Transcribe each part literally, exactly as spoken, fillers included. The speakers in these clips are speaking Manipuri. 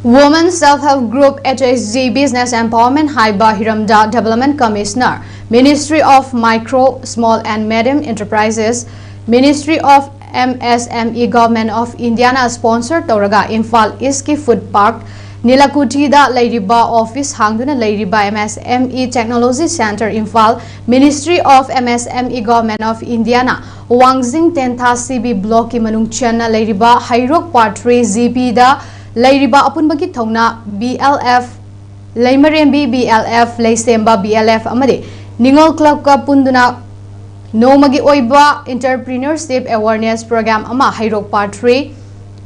Women Self Help Group H S G Business Empowerment ꯍꯥꯏꯕ ꯍꯤꯔꯝꯗ Development Commissioner, Ministry of Micro, Small and Medium Enterprises, Ministry of M S M E, Government of Indiaꯅ sponsor ꯇꯧꯔꯒ ꯏꯝꯐꯥꯜ ꯏꯁꯀꯤ ꯐꯨꯗ ꯄꯥꯔꯛ ꯅꯤꯂꯥꯀꯨꯊꯤꯗ ꯂꯩꯔꯤꯕ office ꯍꯥꯡꯗꯨꯅ ꯂꯩꯔꯤꯕ M S M E Technology Centre Imphal, Ministry of M S M E, Government of Indiaꯅ ꯋꯥꯡꯖꯤꯡ ꯇꯦꯟꯊꯥ C B blockꯀꯤ ꯃꯅꯨꯡ ꯆꯟꯅ ꯂꯩꯔꯤꯕ ꯍꯩꯔꯣꯛ Part three G Bꯗ ꯂꯩꯔꯤꯕ ꯑꯄꯨꯟꯕꯒꯤ ꯊꯧꯅꯥ B L F, ꯂꯩꯃꯔꯦꯝꯕꯤ B L F, ꯂꯩꯁꯦꯝꯕ B L F ꯑꯃꯗꯤ ꯅꯤꯉꯣꯜ ꯀ꯭ꯂꯕꯀ ꯄꯨꯟꯗꯨꯅ ꯅꯣꯡꯃꯒꯤ ꯑꯣꯏꯕ Entrepreneurship Awareness Program ꯑꯃ ꯍꯩꯔꯣꯛ Part three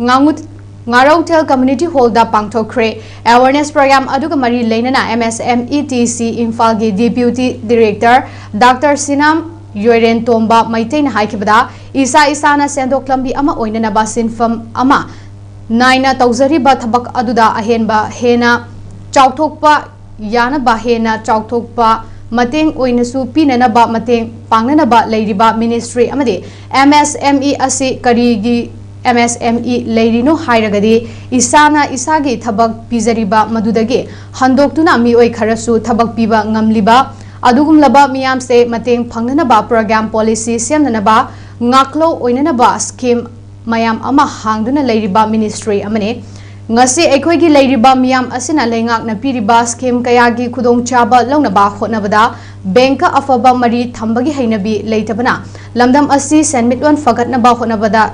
ꯉꯥꯉꯨ-, ꯉꯥꯔꯧꯊꯦꯜ Community Hallꯗ ꯄꯥꯡꯊꯣꯛꯈ꯭ꯔꯦ꯫ Awareness program ꯑꯗꯨꯒ ꯃꯔꯤ ꯂꯩꯅꯅ M S M E T C ꯏꯝꯐꯥꯜꯒꯤ Deputy Director Doctor ꯁꯤꯅꯥꯝ ꯌꯣꯏꯔꯦꯟ ꯇꯣꯝꯕ ꯃꯩꯇꯩꯅ ꯍꯥꯏꯈꯤꯕꯗ, ꯏꯁꯥ ꯏꯁꯥꯅ ꯁꯦꯟꯊꯣꯛ ꯂꯝꯕꯤ ꯑꯃ ꯑꯣꯏꯅꯅꯕ ꯁꯤꯟꯐꯝ ꯑꯃ ꯅꯥꯏꯅ ꯇꯧꯖꯔꯤꯕ ꯊꯕꯛ ꯑꯗꯨꯗ ꯑꯍꯦꯟꯕ ꯍꯦꯟꯅ ꯆꯥꯎꯊꯣꯛꯄ ꯌꯥꯅꯕ, ꯍꯦꯟꯅ ꯆꯥꯎꯊꯣꯛꯄ ꯃꯇꯦꯡ ꯑꯣꯏꯅꯁꯨ ꯄꯤꯅꯅꯕ, ꯃꯇꯦꯡ ꯄꯥꯡꯅꯅꯕ ꯂꯩꯔꯤꯕ ministry ꯑꯃꯗꯤ M S M E ꯑꯁꯤ ꯀꯔꯤꯒꯤ M S M E ꯂꯩꯔꯤꯅꯣ ꯍꯥꯏꯔꯒꯗꯤ, ꯏꯁꯥꯅ ꯏꯁꯥꯒꯤ ꯊꯕꯛ ꯄꯤꯖꯔꯤꯕ ꯃꯗꯨꯗꯒꯤ ꯍꯟꯗꯣꯛꯇꯨꯅ ꯃꯤꯑꯣꯏ ꯈꯔꯁꯨ ꯊꯕꯛ ꯄꯤꯕ ꯉꯝꯂꯤꯕ, ꯑꯗꯨꯒꯨꯝꯂꯕ ꯃꯤꯌꯥꯝꯁꯦ ꯃꯇꯦꯡ ꯐꯪꯅꯅꯕ program policy ꯁꯦꯝꯅꯅꯕ, ꯉꯥꯛꯂꯧ ꯑꯣꯏꯅꯅꯕ scheme ꯃꯌꯥꯝ ꯑꯃ ꯍꯥꯡꯗꯨꯅ ꯂꯩꯔꯤꯕ ministry ꯑꯃꯅꯤ꯫ ꯉꯁꯤ ꯑꯩꯈꯣꯏꯒꯤ ꯂꯩꯔꯤꯕ ꯃꯤꯌꯥꯝ ꯑꯁꯤꯅ ꯂꯩꯉꯥꯛꯅ ꯄꯤꯔꯤꯕ scheme ꯀꯌꯥꯒꯤ ꯈꯨꯗꯣꯡꯆꯥꯕ ꯂꯧꯅꯕ ꯍꯣꯠꯅꯕꯗ bankꯀ ꯑꯐꯕ ꯃꯔꯤ ꯊꯝꯕꯒꯤ ꯍꯩꯅꯕꯤ ꯂꯩꯇꯕꯅ ꯂꯝꯗꯝ ꯑꯁꯤ ꯁꯦꯟꯃꯤꯠꯂꯣꯟ ꯐꯒꯠꯅꯕ ꯍꯣꯠꯅꯕꯗ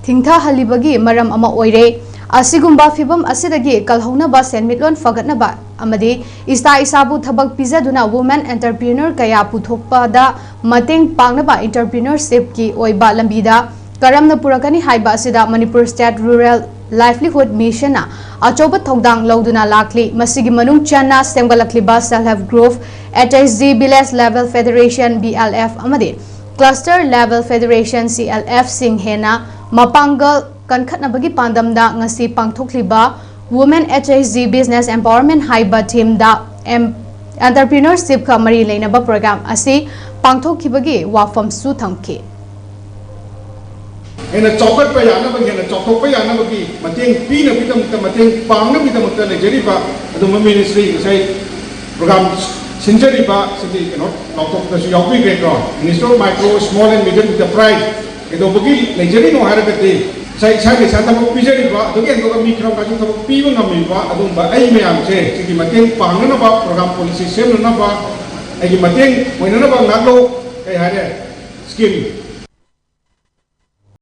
ꯊꯤꯡꯊꯍꯜꯂꯤꯕꯒꯤ ꯃꯔꯝ ꯑꯃ ꯑꯣꯏꯔꯦ꯫ ꯑꯁꯤꯒꯨꯝꯕ ꯐꯤꯚꯝ ꯑꯁꯤꯗꯒꯤ ꯀꯜꯍꯧꯅꯕ, ꯁꯦꯟꯃꯤꯠꯂꯣꯟ ꯐꯒꯠꯅꯕ ꯑꯃꯗꯤ ꯏꯁꯥ ꯏꯁꯥꯕꯨ ꯊꯕꯛ ꯄꯤꯖꯗꯨꯅ women entrepreneur ꯀꯌꯥ ꯄꯨꯊꯣꯛꯄꯗ ꯃꯇꯦꯡ ꯄꯥꯡꯅꯕ entrepreneurshipꯀꯤ ꯑꯣꯏꯕ ꯂꯝꯕꯤꯗ ꯀꯔꯝꯅ ꯄꯨꯔꯛꯀꯅꯤ ꯍꯥꯏꯕ ꯑꯁꯤꯗ Manipur State Rural Livelihood Missionꯅ ꯑꯆꯧꯕ ꯊꯧꯗꯥꯡ ꯂꯧꯗꯨꯅ ꯂꯥꯛꯂꯤ꯫ ꯃꯁꯤꯒꯤ ꯃꯅꯨꯡ ꯆꯟꯅ ꯁꯦꯝꯒꯠꯂꯛꯂꯤꯕ Self Help Group, H S G Village Level Federation, B L F, ꯑꯃꯗꯤ Cluster Level Federation, C L F, ꯁꯤꯡ ꯍꯦꯟꯅ ꯃꯄꯥꯡꯒꯜ ꯀꯟꯈꯠꯅꯕꯒꯤ ꯄꯥꯟꯗꯝꯗ ꯉꯁꯤ ꯄꯥꯡꯊꯣꯛꯂꯤꯕ Women H S G Business Empowerment ꯍꯥꯏꯕ themeꯗ ꯑꯦꯝ-, entrepreneurshipꯀ ꯃꯔꯤ ꯂꯩꯅꯕ program ꯑꯁꯤ ꯄꯥꯡꯊꯣꯛꯈꯤꯕꯒꯤ ꯋꯥꯐꯝꯁꯨ ꯊꯝꯈꯤ꯫ ꯍꯦꯟꯅ ꯆꯥꯎꯈꯠꯄ ꯌꯥꯅꯕ, ꯍꯦꯟꯅ ꯆꯥꯎꯊꯣꯛꯄ ꯌꯥꯅꯕ ꯒꯤ ꯃꯇꯦꯡ ꯄꯤꯅꯕꯒꯤꯗꯃꯛꯇ, ꯃꯇꯦꯡ ꯄꯥꯡꯅꯕꯒꯤꯗꯃꯛꯇ ꯂꯩꯖꯔꯤꯕ ꯑꯗꯨꯝꯕ ꯃꯤꯅꯤꯁꯇ꯭ꯔꯤ, ꯉꯁꯥꯏ ꯄ꯭ꯔꯣꯒ꯭ꯔꯥꯝ ꯁꯤꯟꯖꯔꯤꯕ ꯁꯤꯗꯤ ꯀꯩꯅꯣ ꯂꯥꯎꯊꯣꯛꯄꯗꯁꯨ ꯌꯥꯎꯕꯤꯈ꯭ꯔꯦꯀꯣ, Minister of Micro, Small and Medium Enterprise ꯀꯩꯗꯧꯕꯒꯤ ꯂꯩꯖꯔꯤꯅꯣ ꯍꯥꯏꯔꯒꯗꯤ, ꯉꯁꯥꯏ ꯏꯁꯥꯒꯤ ꯏꯁꯥ ꯊꯕꯛ ꯄꯤꯖꯔꯤꯕ, ꯑꯗꯨꯒꯤ ꯍꯦꯟꯗꯣꯛꯑꯒ ꯃꯤ ꯈꯔ ꯃꯈꯩꯁꯨ ꯊꯕꯛ ꯄꯤꯕ ꯉꯝꯃꯤꯕ ꯑꯗꯨꯒꯨꯝꯕ ꯑꯩ ꯃꯌꯥꯝꯁꯦ ꯁꯤꯒꯤ ꯃꯇꯦꯡ ꯄꯥꯡꯅꯅꯕ, ꯄ꯭ꯔꯣꯒ꯭ꯔꯥꯝ ꯄꯣꯂꯤꯁꯤ ꯁꯦꯝꯅꯅꯕ, ꯑꯩꯒꯤ ꯃꯇꯦꯡ ꯑꯣꯏꯅꯅꯕ ꯉꯥꯛꯂꯧ, ꯀꯩ ꯍꯥꯏꯔꯦ, ꯁ꯭ꯀꯤꯝ